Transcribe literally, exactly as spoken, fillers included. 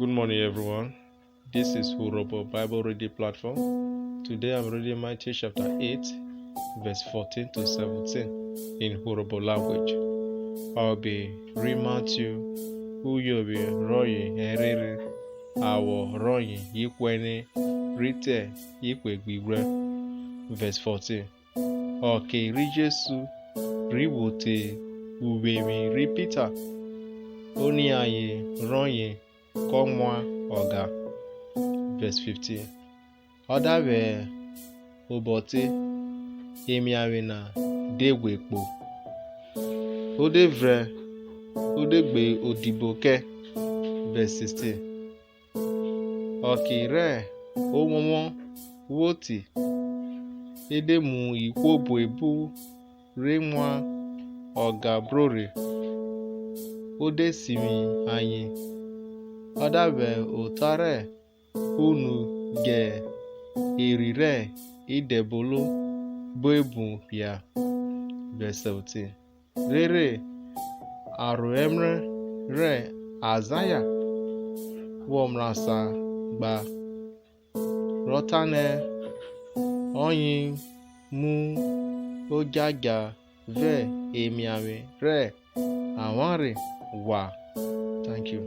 Good morning, everyone. This is Urhobo Bible Reading Platform. Today I'm reading Matthew chapter eight, verse fourteen to seventeen in Urhobo language. Ọbe ri Matthew, uyovwi rọye ẹrenre, awọ rọye ihwẹne rhi te ihwe gbighwrẹ. Verse fourteen. Ọke ri Jesu rhi vwo te uwevwi ri Pita, oni aye rọye kọ muan ọga. Verse fifteen. Ọ da vwẹ obọ te, emiavwe na de ghwe kpo, o de vrẹn, o de gbe odibo kẹ. Verse sixteen. Ọke rẹ ovwọnvwọn vwo te, e de mu ihwo buebu re muan ọga bro rhe, o de sivwi ayen, ọ da vwẹ ota rẹ unu djẹ erhi rẹ idẹbono buebu phia. Verse seventeen. Rere aroẹmrẹ rẹ Aizaya vwọ mrasan gba, rọ tanẹ, ọyen mu odjadja vẹ emiavwe rẹ avwanre ghwa. Thank you.